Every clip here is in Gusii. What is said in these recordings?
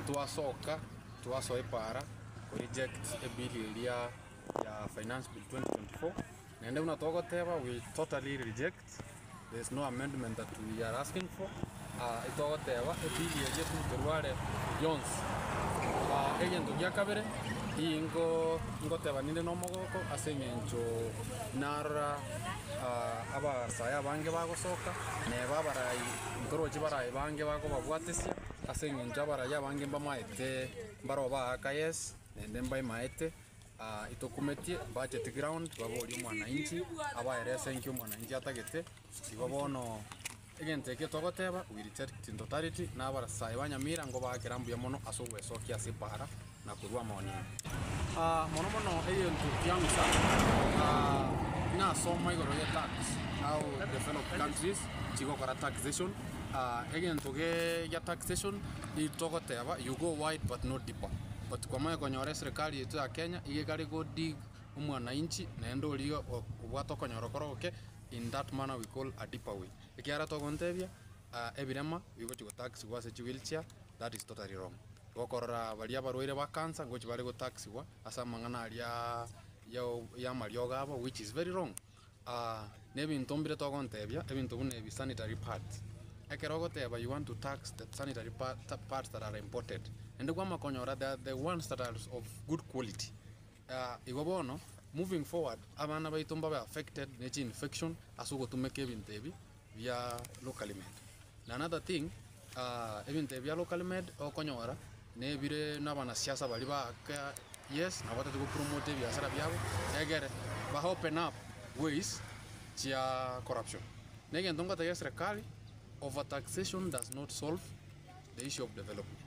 Ntwasoka twasoa epaara ko reject ebill eria ya Finance Bill 2024, naende buna togoteba we totally reject, there is no amendment that we are asking for, etogoteba ebill eria torware yonsi. Egento gia kabere, ingo ngoteba ninde na omogoko ase eng'encho narora abasae abange bagosoka, neba abarai ntorochi barai bange bakobabwatesia, ase eng'encho abarai abange mbamaete mbaro baaka yes, naende mbaimaete itokumetie mbacheti ground baborie omwananchi abaerese nki omwananchi atagete, igo bono egento ekio togoteba we reject in totality na abasae ba Nyamira ngobaakera mbuya mono ase ogwesokia ase epaara na korwa amaoni aya. Mono mono egento kiang'usa nasoma igoro ye tax how developed countries chigokora taxation, egento gia taxation nitogoteba you go wide but not deeper. But kwamanya konyora eserekari yaito ya Kenya iga ekare go dig omwananchi naende oria obwate okonyora kore ogoke in that manner we call a deeper way. Ekiagera togontebia ebirema bigochi gotaxiwa ase chiwheelchair that is totally wrong. Gokorora baria abarwaire ba cancer ngochi bare gotaxiwa ase amang'ana aria ya amariogo abo which is very wrong. Na ebinto mbire togontebia, ebinto buna ebi sanitary pads, ekero ogoteba you want to tax the sanitary pads that are imported, naende kwamanya konyora they are the ones that are of good quality. Igo bono, moving forward, abana baito mbabe affected ne chi infection ase ogotumeka ebinto ebi bia locally made. Na another thing, ebinto ebi bia locally made okonyora na ebire na abanasiasa baria baaka yes nabo batagete go promote ebiasara biabo egere ba open up ways chia corruption. Na egento ngotebia eserekari, over taxation does not solve the issue of development.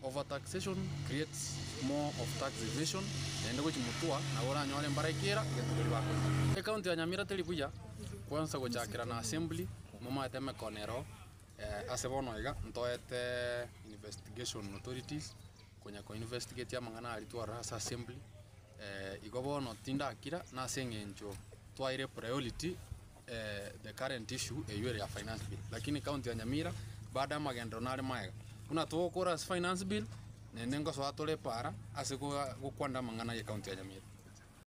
Over taxation creates more of tax evasion naende gochia motwa nabo oranyore mbara ekera egento keria bakorire. Ecounty ya Nyamira teri buya kwansa gochakera na assembly momanyete emekono ero ase bono iga ntoete investigation authorities konya ko investigate amang'ana aria twarora ase assembly igo bono tindakira nase eng'encho twaire priority the current issue eywo ere ya finance bill. Lakini county ya Nyamira bado amagenderero nare maega. Buna togokora ase finance bill naende ngosoa tore epaara ase gokwanera amang'ana ya ecounty ya Nyamira.